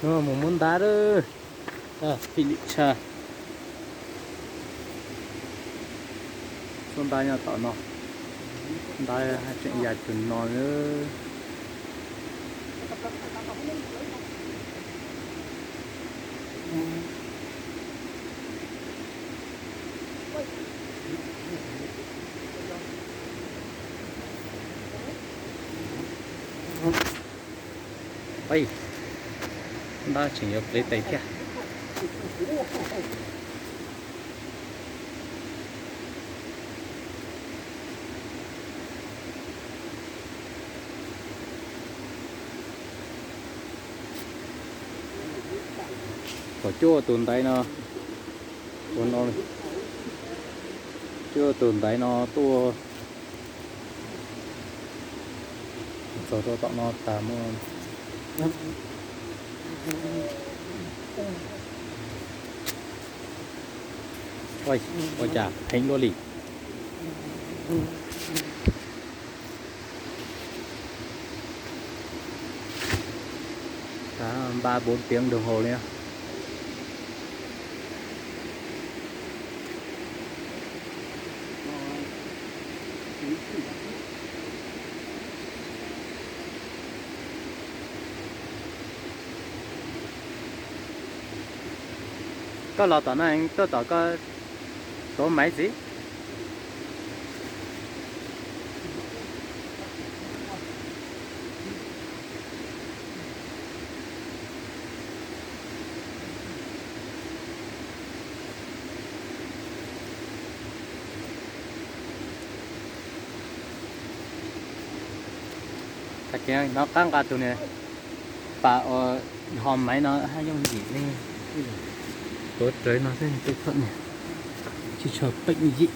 Mus muab ntab lawm. Phim lim tshaj. Txhua ntab nyob tom no. Ntab tseem ya cus no lawm. Ntab tseem yuav plev tes thiab. Kom cuaj tus ntaiv no, ua no, cuaj tus ntaiv no tuaj txog rau tom no tas muaj. Ua cas heev luaj li. Ba bốn tiếng đồng hồ li. Koj los tom no tuaj tom koj tuav maiv txiv. Hnov qab nqa tus niam pas uas ho maiv no haj yooj yim li. Tuav rawv no xwb, tsis tshua peem yim.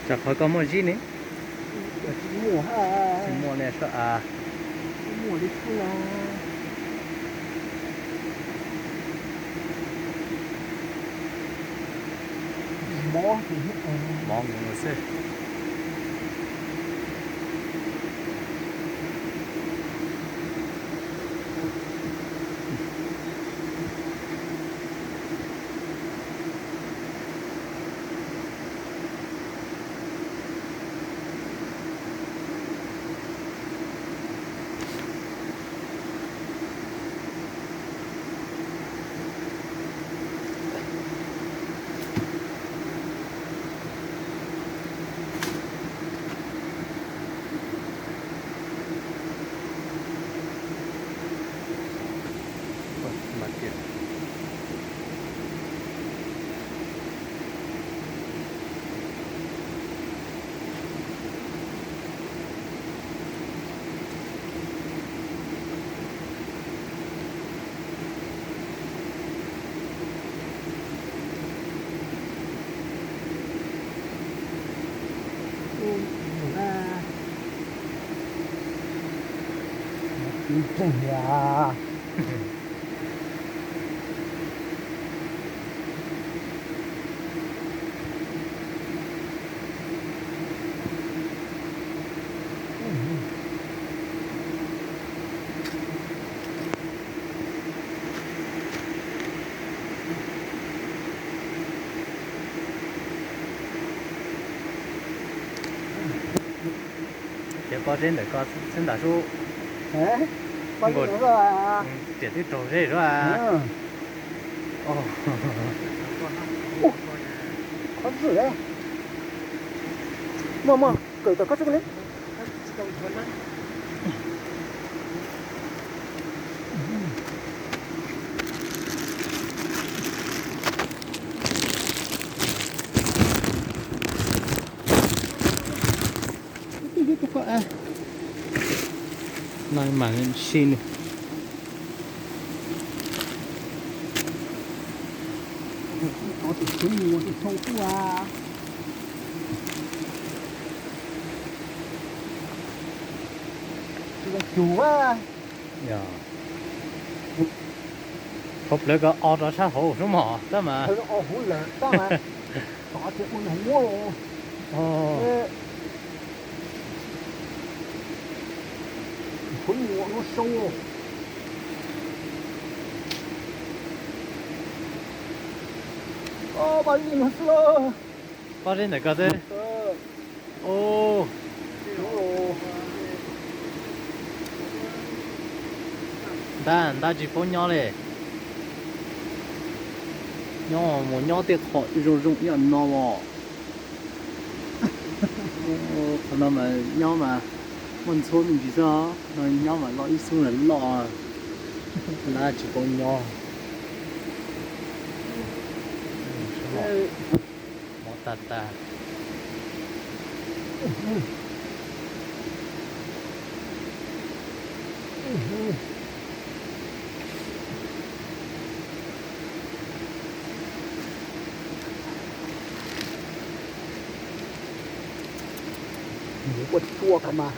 Tsam qhov koj muaj zib ne. Tsis muaj ne, sab av. Mov nkaus xwb. Ces pob zeb ntawm ko xwb ntag sub. Riam twb raug zeb sub. Qhov zim, muaj muaj kawm tom koj tsuj li. Twb yog tus ko a, no mas si nws. Tus nyuam tus tshau tuaj. Tus cug a. Qhov plawv ko o rov sab hauv sub mos tab mas. Qhov huv lawm tab mas. Tov tias ua nag muab. Qhov nyuam no sau. Pob zeb no xwb los. Pob zeb ntawm ko xwb. Ntab ntab tsis paub nyob li. Nyob mus nyob tej qhov zoo zoo ib yam no os. Qhov no mas nyob mas muaj ntxhuab me ntsis xwb os, no nyob mas loj ib xub lawm loj. Ntab tsis paub nyob. Mov tag tag. Mus ua tsuag ko mas.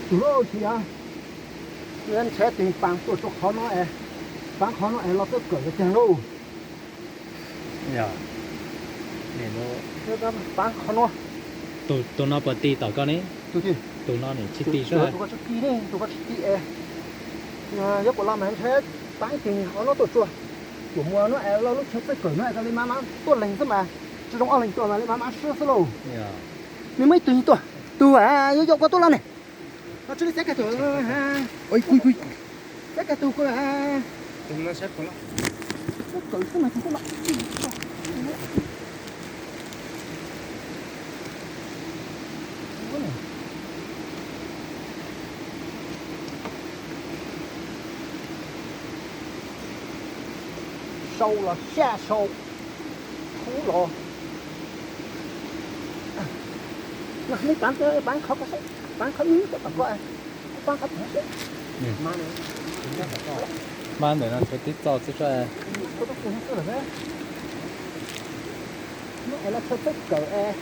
Tus lauj, tsis yog, ntshe tig pav tuaj rau qhov no es, pav qhov no es los txawj kawm los cag lauj. Pav qhov no. Tus no puas ti tom ko ne? Tus no nim tsis ti sab. Tus ko tsis ti ne, tus ko tsis ti es. Yog puas los mas ntshe pav ib tug ob no tuaj tsuag. Tuaj mus no es los lub chaw txawj kawm no es li mab mab tuaj leeg xwb mas, tsis zoo ob leeg tuaj mas li mab mab siab xwb lauj. Nws muaj ib tug tuaj, tus yuav yau ko tuaj los ne. Xav kawg tus ko, xav kawg tus ko. Sau los xya sau, khub los. Neb pav, pav qhov ko seb, pav qhov ib tom ko, pav qhov tom seb. Mab ntawm no tib txoj xwb tso. Neb es los txhawj txhawj kawm es.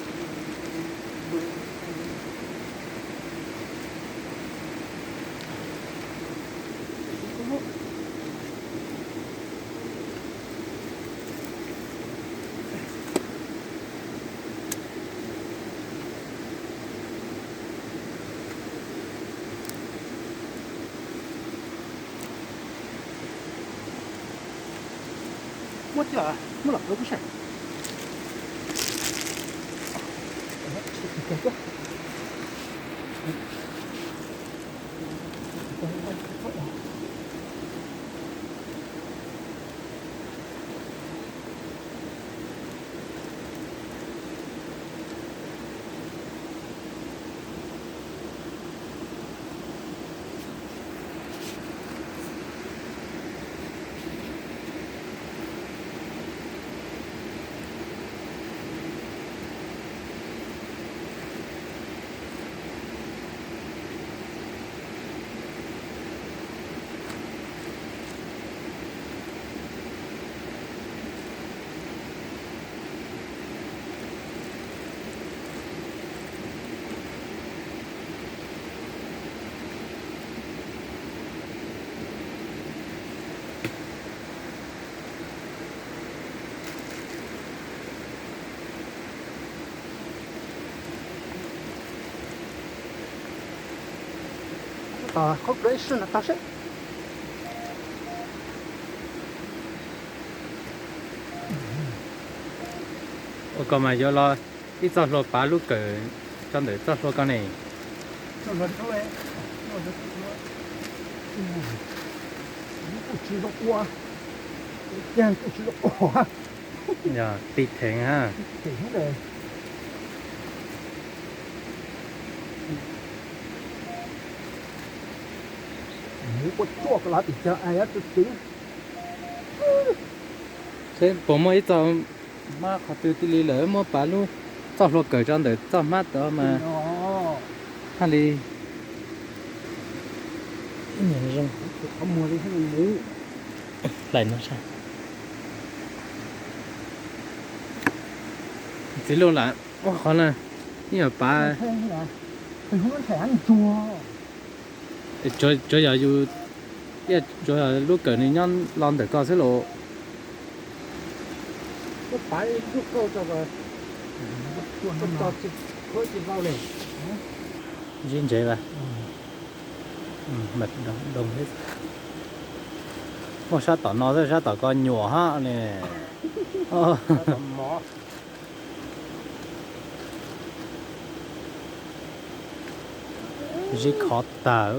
Muab tij los, muab los kawg kuj saib. Tos qhov peb sib no tau seb. Ua ko mas yuav los ib txoj hlua pav lub kawm rau ntawm txoj hlua ko ne. Kuj tsis zoo ua, kuj tsis zoo ua. Yog ti theev ha. Mus ua tsuag ko los tim cag es yuav tw twv. Seb puas muaj ib txoj hmab qhov twg tiag li lawm muab pav lub txoj hlua kawm rau ntawm txoj hmab tod mas. Haj li, ib niag zoo. Hlais no saib. Txiv Luj lam muab qhov na, ib yam pav. Tsuav yog yus, tsuav yog lub kawm nws nyob los ntawm koj xwb los. Zib ntsev a. Muaj sab tom no xwb, sab tom ko nyuam hab ne. Zib khov tag.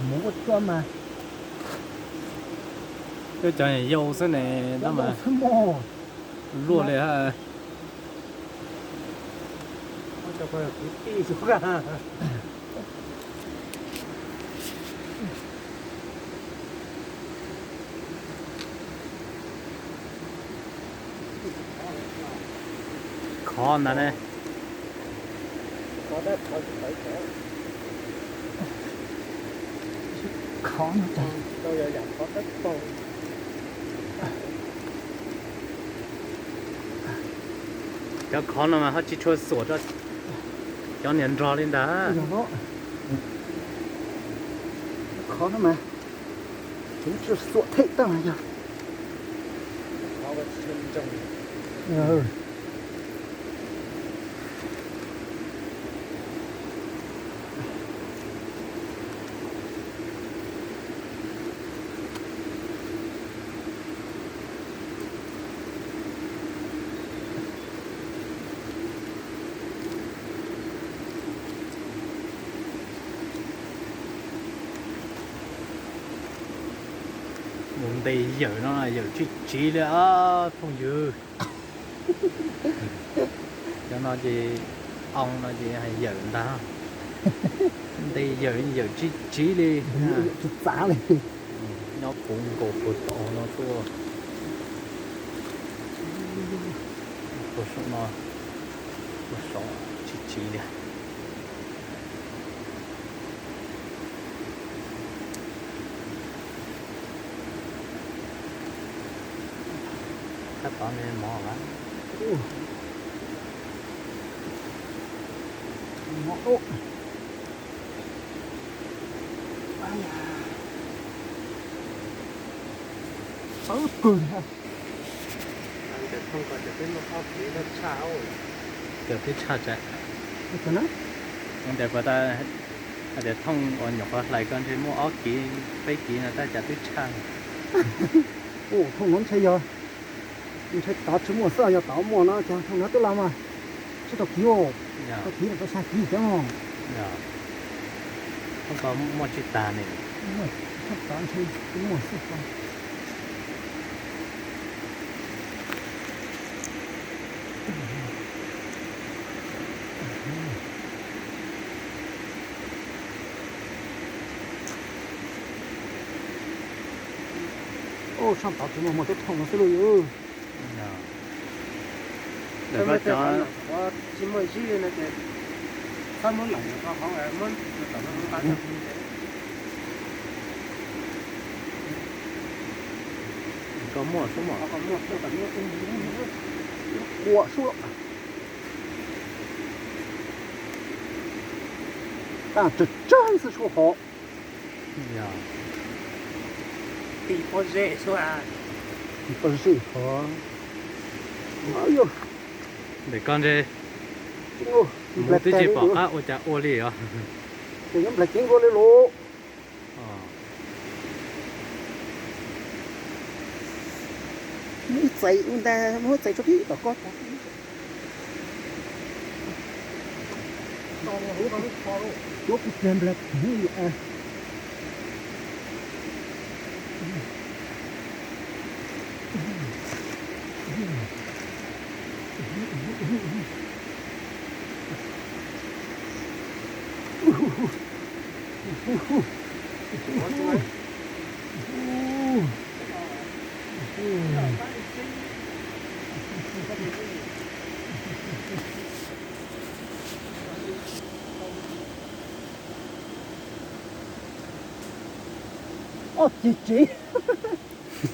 Mus ua tsuag mas, cov yau xwb ne, tab mas luaj li ha. Khov ntag ne. Khov no tas. Cov khov no mas ho tsis tshua xuam rau cov niag nrog li ntag. Khov no mas tseem tsis xuam them tag yog. Mus nte yawm no yawm tsis tsiv li os phooj ywg. Cov no ces, oo no ces hais yawm ntag. Nte yawm, yawm tsis tsiv li. Tsis txav li. Nyob puv nkaus puag tod no tuaj. Puag saum no, puag saum tsis tsiv li. Tab tom ne mov a. Mov ub. Txawv kawg li. Cov twb tshaj tsam. Ntawm puas tas hais tias thooj uas nyuam qhuav hlais ko ntshe muaj ob kiv peb kiv no tab cas twb tshaj. Thooj no ntshe yog, ntshe tod tsis muaj xwb, yog tod muaj no ces thooj no twb los mas tsib rau kiv, rau kiv rau xya kiv thiab os. Thooj ko muaj tsis tas ne. Thooj tod ntshe muaj xwb. Ub, sab tod tsis muaj, muaj tib thooj no xwb lauj. Lawv ko cov tsis muaj zib li no ces txhob muab lawm rau hauv, muab tom no hauv qab. Ko muaj sub mas. Quam sub. Tag tsawg tsawg xwb sub hov. Tim pob zeb sub. Tim pob zeb hov. Ntawm ko ntshe mus twb tsis pom qab ua cas ua li os. Ces nyob nplaig ceev dua li lauj. Muab txais ua ntag, muab txais tso tib tom ko. Cuab kuv pliag nplaig ceev li as. Ob ceg tsev,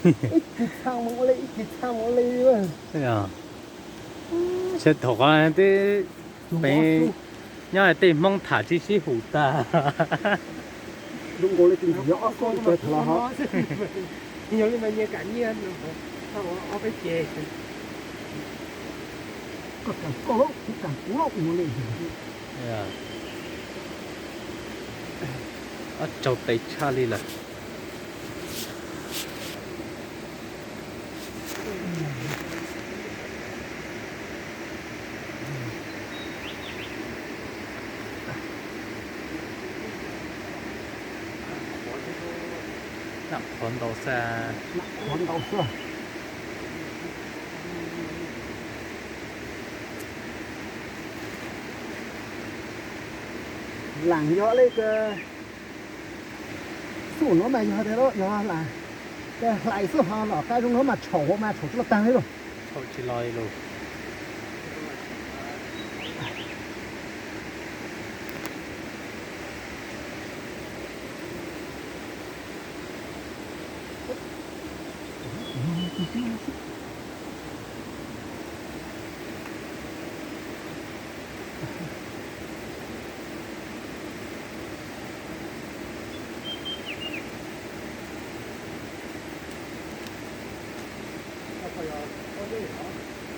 ib ceg txha mus ua li, ib ceg txha mus ua li. Thaum qhov twb peev nyob tej Hmoob tham tsis sib haum tag. Zoo nkaus li tus ntxim ob koj ua tag los ho. Yog li mas nyias kam nyias, ob peb ces. Koj kam koj lauj, kuv kam kuv lauj ua li. Ob tsaug tes tshaj li lawm. Naj qhuav ntau xwb. Naj qhuav ntau xwb. Lam yog li kawg. Xub nuav mas yog tias yog lam hlais xwb ho los qab zoo nuav mas tshaum mas tshaum tsis los tag li lauj. Tshaum tsis los li lauj.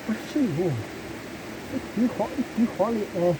Ua sij, ib txwv qhov ib txwv qhov li es.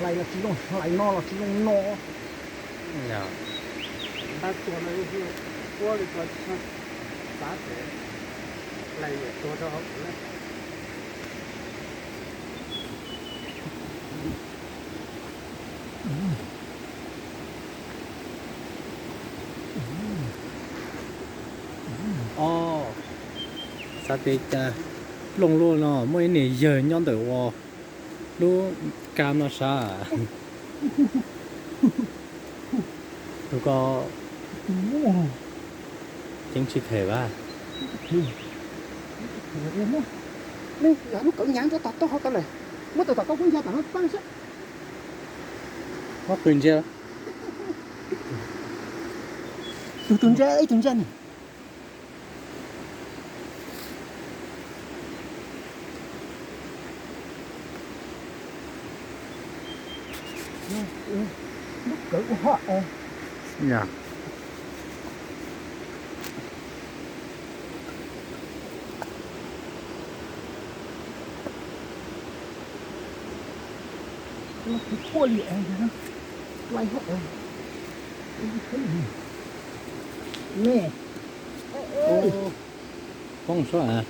Hlais los tsis zoo, hlais no los tsis zoo no. Tab tua no ua li ko xav tias hlais niam tua rau hauv kuv na. Xav tias cas plooj luaj no muaj ib niag yawg nyob ntawm ua lub kam no sav. Tus ko ceeb tsis phem vas. Lub kawm nyav ntsuab tog tog tau lawm. Muab tau tom koj kuj nca tom no pab seb. Muab qw ntsia. Tus tus ntsia ib tug ntsia ni. Lub kawm ua hoj es. Kuj li es, lais hoj es. Me. Poob suab.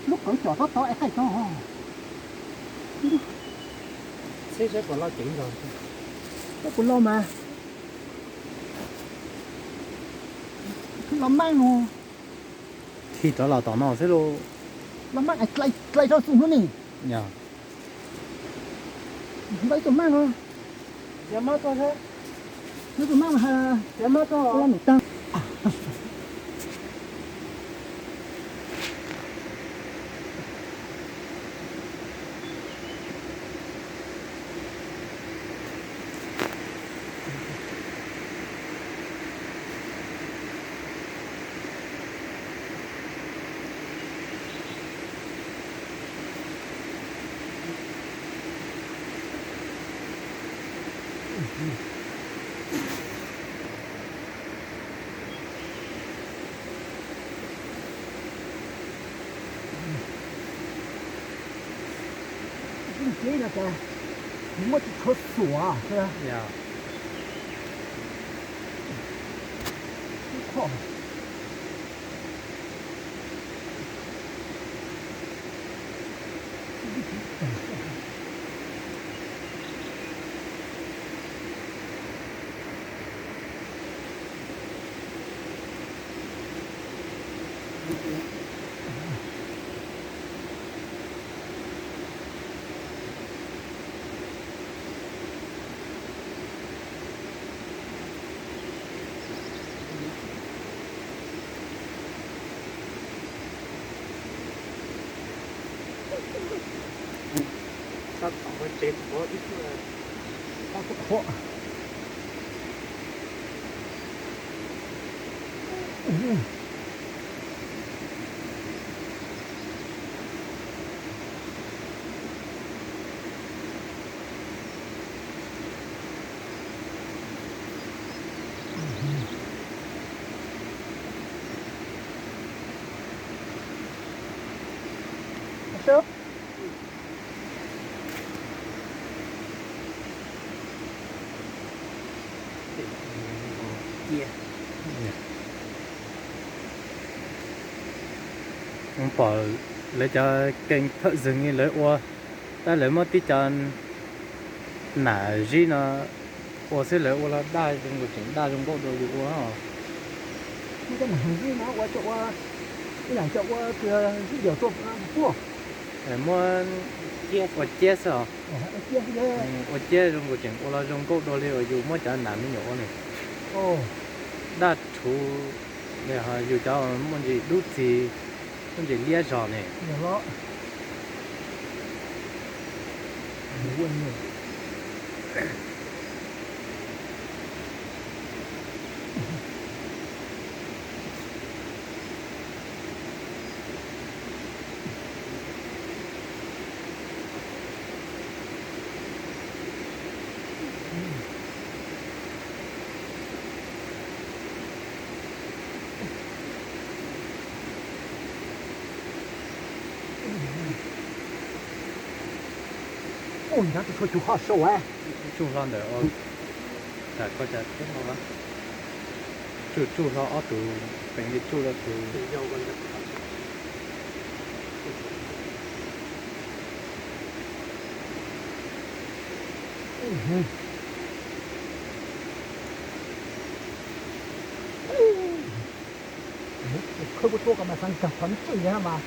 Lub kawm com tod tod es qaij tod. Txhib saib puas loj ceev nkaus. Saib puas loj mas. Los maaj no. Khi rov los tom no xwb lauj. Los maaj dlai rau xus hnub ni. Ntau ib tug maaj no. Hnub tus maaj mas ha, los num tag. Ib ntsis no ces muab tsis tshua xuam. Pom lawv cov kees thawj zeeg lawv ua, tab lawv muab tib co nam zib no ua xwb, lawv ua los daj zoo nkaus, tseem daj zoo nkauj dua yus ua. Muab cov nam zib no ua, ib yam cov ua zib diam tuaj puag. Muab ua ciab xwb os. Ua ciab zoo nkaus, tseem ua los zoo nkauj dua li uas yus muab cov nam me nyuam ua ne. Daj rhuv, yus cov muaj ntsis dub txig, muaj ntsis liab zog ne. Ub, nrad tus tshuaj cug hoj sau. Tsuj hlo ntawm, tsuj tsuj hlo ob tug, peev li tsuj rau tus. Khawb kuv tuaj kom mas xav nkag qhov ntxwj li mas.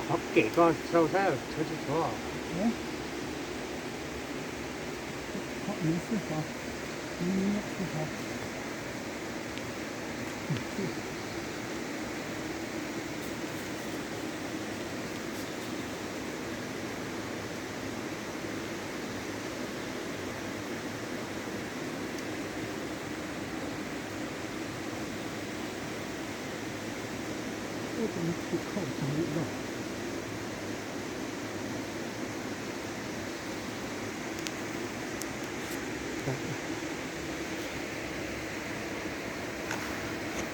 Qhov kem ko sau thiab, tshuav tsis tshuav? Qhov ub xwb, qhov ub xwb, qhov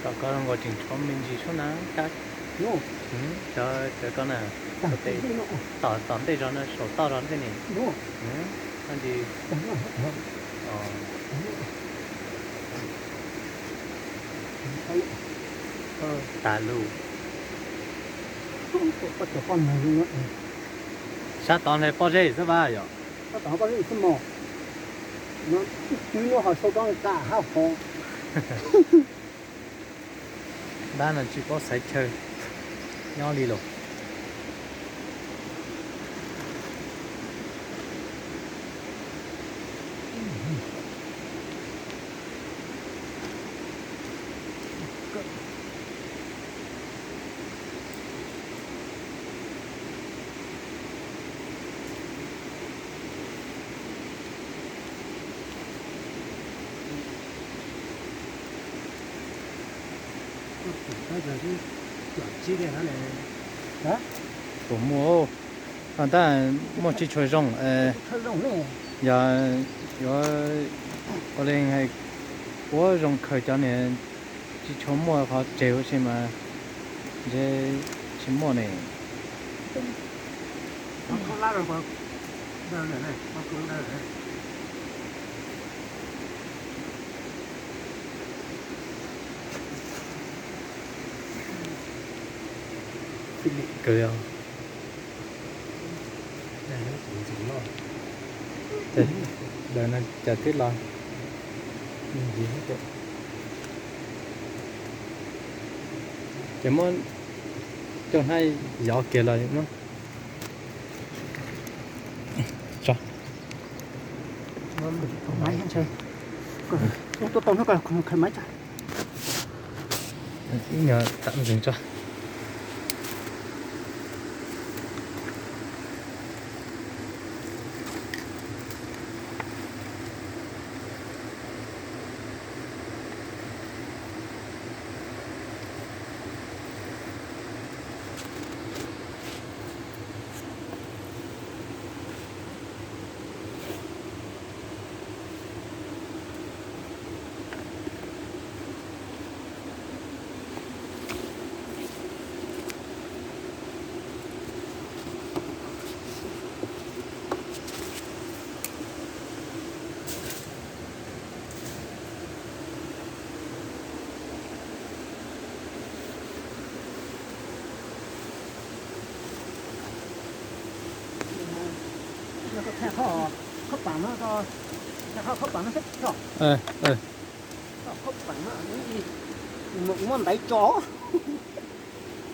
Tom ko zoo nkaus tseem tshuav me ntsis sub na. Cov, cov ko na, tom ntej zog no, saum toj zog ntej ni. Ntsis Tas lug. Sab tod ntawd pob zeb xwb vaj yom. Ntab no tsis paub xaiv chaw, nyob li los. Puas muaj, tab muaj tsis tshua zoo. Yog yuav ua li hais, ua zoo khaws cov niag tsis tshua muaj qhov tseg huv si mas ntshe tsis muaj ne. Kawg li. Daws no cas twb los. Ces muab coj hnab yov kiag los. Ib nyuag tam ntxeev tso.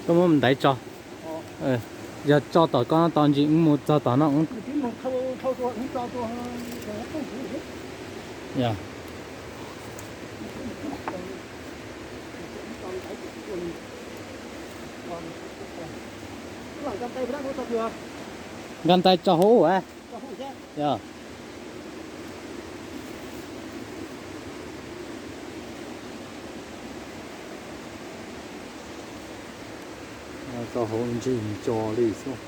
Koj muab ntaiv tso. Yog tso tom ko tos ntshe wb mus txog tom no. Nkag ntais tso hauv. Yog. Tso hauv ntsig nco li xwb.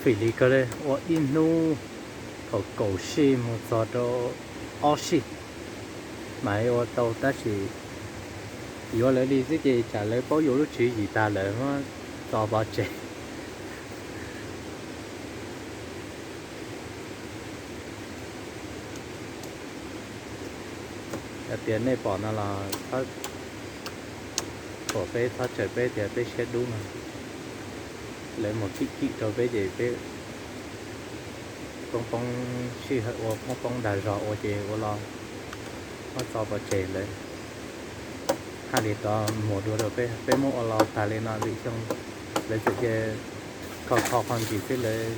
Fim li ko ua ib hnub thaum kaum sij mus txog rau ob sij mas ua tau tab sis yuav lawv li xwb ces tsam lawv paub yuav lub tswv yim tag lawm muab tso pov tseg. Yog tias nej pom no los txhob, pom peb txhob tsaws peb tias peb siab dub no. Lawv mus kim kim rau peb ces peb poob poob sij hawm ua, poob poob dag zog ua ces ua los muab tso pov tseg lawm. Hais li rov mus dua rau peb, peb muab ua los tag li no lwm xyoo lawv txawm cia kho kho qhov ntsis xwb lawv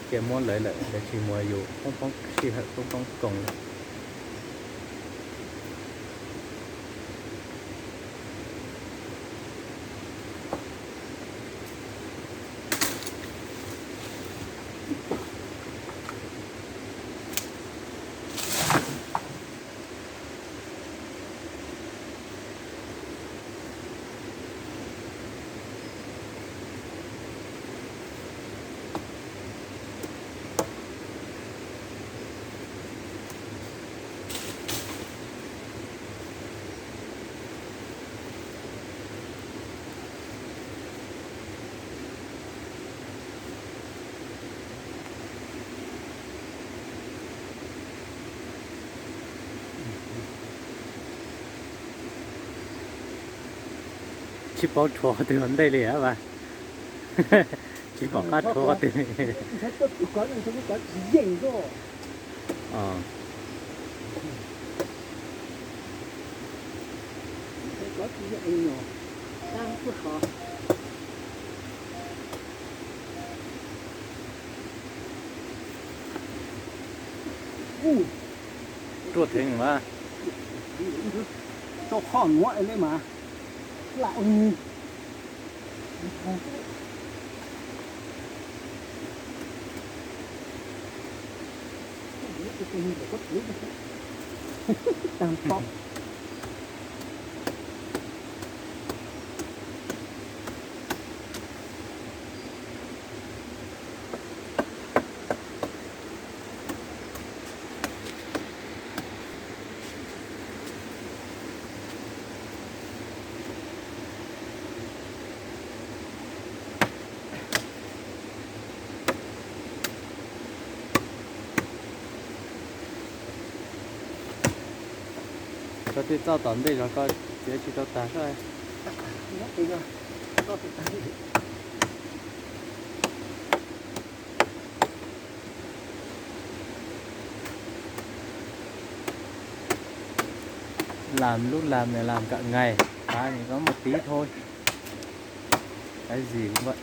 cia muab lawv lawm, lawv tsis muab yus, poob poob sij hawm poob poob koos lawm. Tsis paub rhuav qhov twg ua ntej li a vas. Tsis pom qab rhuav qhov twg. Ruaj thev mas. Rau qhov nuav li mas lam ua ni. Tag nrho. Cov twg txoj tom ntej zog koj txiav tsis tau tag sab. Làm lúc làm này làm cả ngày, phá thì có một tí thôi. Cái gì cũng vậy.